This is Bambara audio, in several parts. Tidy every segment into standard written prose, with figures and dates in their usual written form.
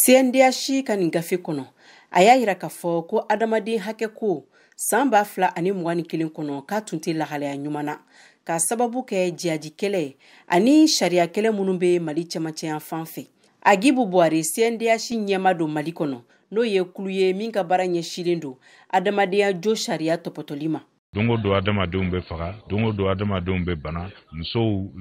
CNDH ka nin gafe kɔnɔ, a y'a yira k'a fɔ ko adamaden hakɛ ko san 2021 kɔnɔ, k'a tun tɛ lahalaya ɲuman na, k'a sababu kɛ jihadi kɛlɛ ani sariya kɛlɛ minnu bɛ Mali cɛmancɛ yan fan fɛ. Agibu Buwari, CNDH ɲɛma don Mali kɔnɔ, n'o ye kulu ye min ka baara ɲɛsinnen don adamadenya jo sariya tɔpɔtɔli ma. Don o don adamadenw bɛ faga, don o don adamadenw bɛ bana, musow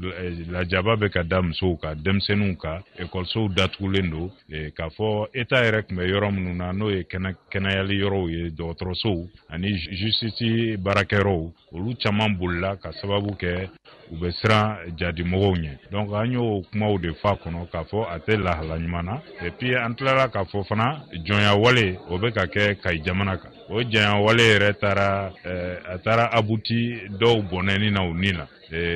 lajaba bɛ ka da musow kan, denmisɛnninw kan, ekɔlisow datugulen don. K'a fɔ État yɛrɛ tun bɛ yɔrɔ minnu na, n'o ye kɛnɛyali yɔrɔw ye, dɔgɔtɔrɔsow ani justice baarakɛyɔrɔw, olu caman bolila ka sababu kɛ u bɛ siran jadimɔgɔw ɲɛ. Donc an y'o kumaw de fɔ a kɔnɔ k'a fɔ a tɛ lahala ɲuman na. Et puis an tilala k'a fɔ fana, jɔnya wale o bɛ ka kɛ Kayi jamana kan. O jɔnya wale yɛrɛ taara, a taara abouti dɔw bɔnɛni na u ni la.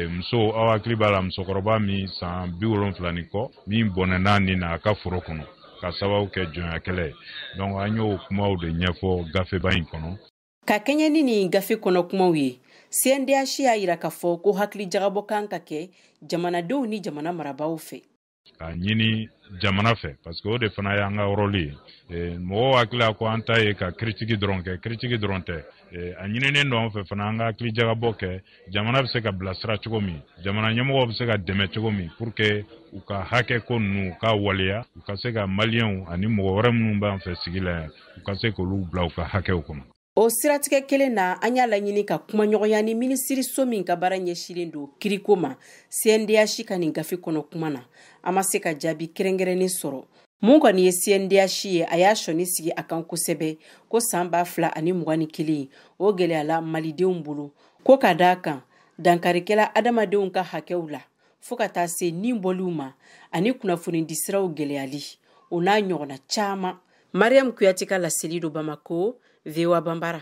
Muso, aw hakili b'a la, musokɔrɔba min san 70 ni kɔ min bɔnɛna nin na a ka foro kɔnɔ ka sababu kɛ jɔnya kɛlɛ ye. Donc an y'o kumaw de ɲɛfɔ gafeba in kɔnɔ. Ka kɛɲɛ ni nin gafe kɔnɔ kumaw ye, CNDH y'a yira k'a fɔ ko hakili jagabɔ kan ka kɛ jamanadenw ni jamana marabaaw fɛ. K'a ɲini jamana fɛ, parce que o de fana y'an ka rôle ye. Mɔgɔw hakili la ko an ta ye ka critique dɔrɔn kɛ, critique dɔrɔn tɛ. A ɲininen don an fɛ fana an ka hakili jagabɔ kɛ, jamana bɛ se ka bilasira cogo min, jamana ɲɛmɔgɔw bɛ se ka dɛmɛ cogo min, pour que u ka hakɛ ko ninnu u ka waleya, u ka se ka Maliyɛnw ani mɔgɔ wɛrɛ minnu b'an fɛ sigi la yan, u ka se k'olu bila u ka hakɛw kɔnɔ. O siratigɛ kelen na, an y'a laɲini ka kumaɲɔgɔnya ni minisiriso min ka baara ɲɛsinnen don kiriko ma CNDH ka nin gafe kɔnɔ kuma na, an ma se ka jaabi kɛrɛnkɛrɛnnen sɔrɔ. Mun kɔni ye CNDH ye, a y'a sɔnni sigi a kan kosɛbɛ ko san 2021, o gɛlɛyala malidenw bolo, ko ka d'a kan dankarikɛla adamadenw ka hakɛw la, fo ka taa se nin bɔliw ma ani kunnafonidisiraw gɛlɛyali, o n'a ɲɔgɔnna caman. Mariam Kuyate ka laseli don Bamako, VOA Bambara.